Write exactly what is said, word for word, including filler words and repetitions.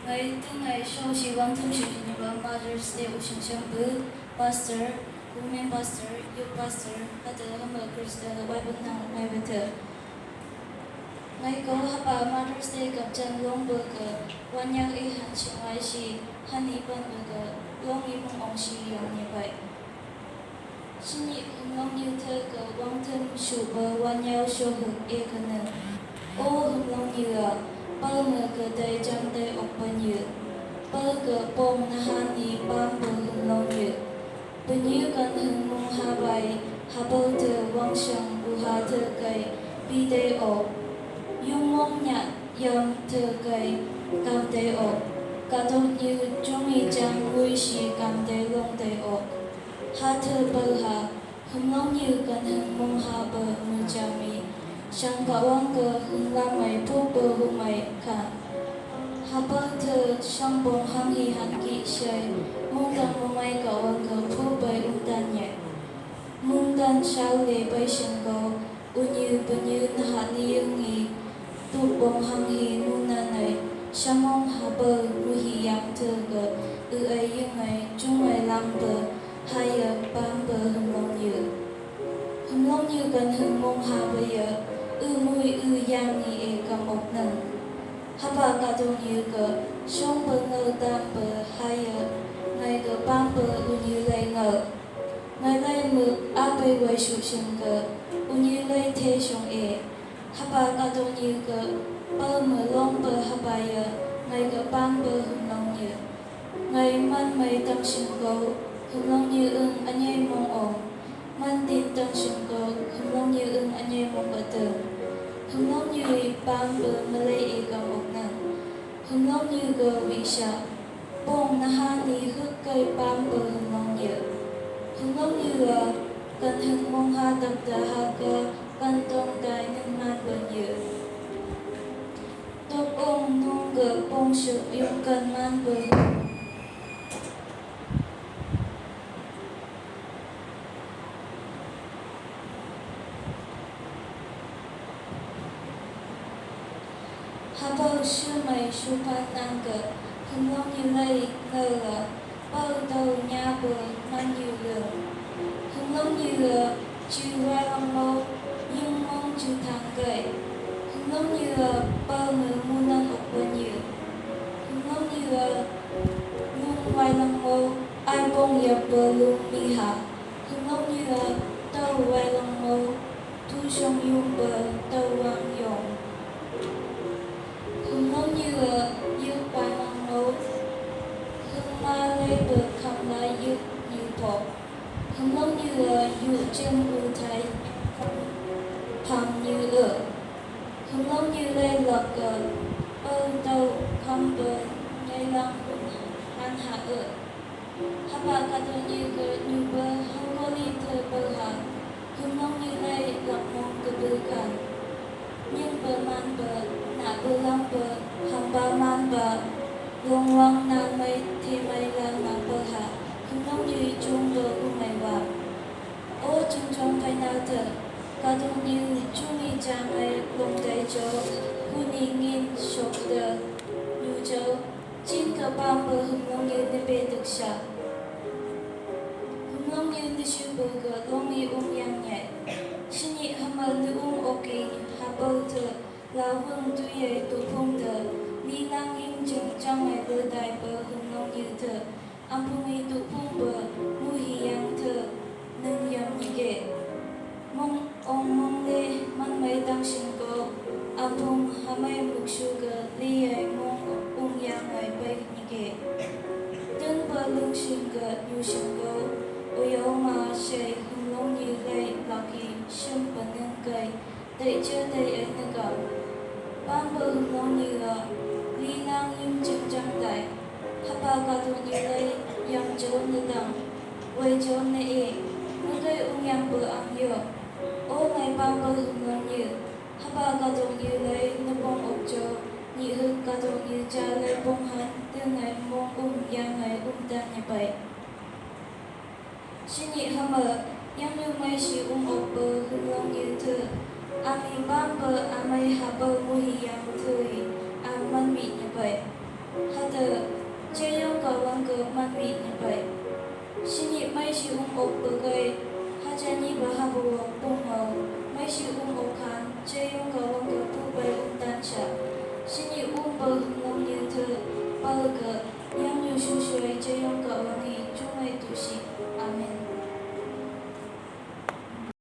Ngai tun ngai shaoshi wangthum shushi niba Mother's Day u shengshempu, pastor, women pastor, youth pastor, hade hama Khrista wai bun nang ngai bete. Ngai ko hapa Mother's Day kapchan longpa ka, wanyau i han shing wai shi, hani panpa ka, long i mung ong shi yong ni pai. Shini Humlong Niu thei ka wangthum shupa wanyau shohuk e ka ne. O Humlong Niu a, pal me ka dai jam dai ok pa niu. Pal ka pong naha ni pampa Humlong Niu. Pa niu kan hung mung ha bai, ha pal thei wangshang u ha thei kai pi dai ok. Yung mong nya yam thei kai kam dai ok. Ka dong niu chung i jang wui shi kam dai long dai ok. Ha thei pal ha, Humlong Niu kan hung mung ha pa mu jam i, shang ka wang ka hung lam mai pu pa hu mai kan. Ha pal thei shang pong hang hi han ki shai, mung dang mung mai ka wang ka pu pai um dan ye. Mung dan shau le pai shing ko, u niu pa niu naha ni yung i, tu pong hang hi mung nan ai, shamong ha pal mu hi yang thei ka, u ai yung ai, chung ai lam pa, ha ya pampa Humlong Niu. Humlong Niu kan hung mung ha pa ya, u mui u yang ni e kam ok nang. Hapa ka dong niu ka, shong pa ngau tam pa ha ya, ngai ka pampa u niu lai ngau. Ngai lai muk a pai wai shu shing ka, u niu lai thei shong e. Hapa ka dong niu ka, pal me long pa hapa ya, ngai ka pampa Humlong Niu. Ngai man mai tang shing ko, Humlong Niu ung a nyai mong ong. Man tin tang shing ko, Humlong Niu ung a nyai mong ka tei. Humlong Niu i pampa Malay i kam ok nang. Humlong Niu ka wi sha. Pong naha ni huk kai pampa Humlong Niu. Humlong Niu a, kan hung mung ha tak da ha ka, kan tong dai ning man pa niu. Tok ong nung ka pong shuk yung kan man pa. Ha pau shu mai shu pan nang ka, Humlong Niu lai ngau la, pau tau nya pa man niu le. Humlong Niu a, chu wai lang mo, yung mong chu thang kai. Humlong Niu a, pau me mu nan ok pa niu. Humlong Niu a, yung wai lang mo, ai pong yap pa lung mi ha. Humlong Niu a, tau wai lang mo, tu shong yung pa tau wang yong. Humlong Niu a, yuk wai lang mo, hung ma lai pa kam la yuk niu pok. Humlong Niu a, yuk jem u thai pam niu e. Humlong Niu lai lak a, pau tau kam pa nyai lang hun han ha e. Hapa ka dong niu ka niu pa hong ko li thei pa ha, Humlong Niu lai lak mong ka bu kan. Nyin pa man pa, na pa lam pa, ham pa man pa, long wang nan mai thei mai la na pa ha, Humlong Niu i chung pa u mai wa. O chung chung pai nau thei, ka dong niu chung i jang ai long dai jo, hu ni ngin shok da, niu jo, Chin ka pampa Humlong Niu ne pe tuk sha. Humlong Niu ne shu pa ka long i um yang nyai. Shini hama ne um ok i ha pau thei, la wung tu yai tu phung da, ni lang ing jing chang ai le dai pa Humlong Niu thei. Am phung i tu phung pa, mu hi yang thei, nung yam ni ke. Mong ong mong le, man mai tang shing ko, am phung ha mai muk shu ka, li ai mong ung yang ai pai ni ke. Tun pa lung shing ka, yu shing ko, o yau ma shai Humlong Niu lai lak i, shim pa nung kai, Dai cha dai ai na ka. Pampa Humlong Niu a, li lang yim chim chang dai. Hapa ka dong niu lai, yam jo na dang. Wai jo na e. Na kai ung yam pa ang yo. O ngai pampa Humlong Niu. Hapa ka dong niu lai, na pong ok jo. Ni huk ka dong niu cha lai pong han, tu ngai mong um yang ngai um dan ni pai. Shini hama, yang niu mai shi um ok pa Humlong Niu thei, ami pampa amai ha pa mu hi yang thei, am man mi ni pai. Hata Pi ni pai. Sini maisi um okpa kai, haja nipa hapa wok pong hao, maisi um ok khan, che yong ka wang ka tu pai um tan sha. Sini umpa hung um ni thu, pal ka, yangnu su suai che yong ka wang i chu mai tu si. Amen.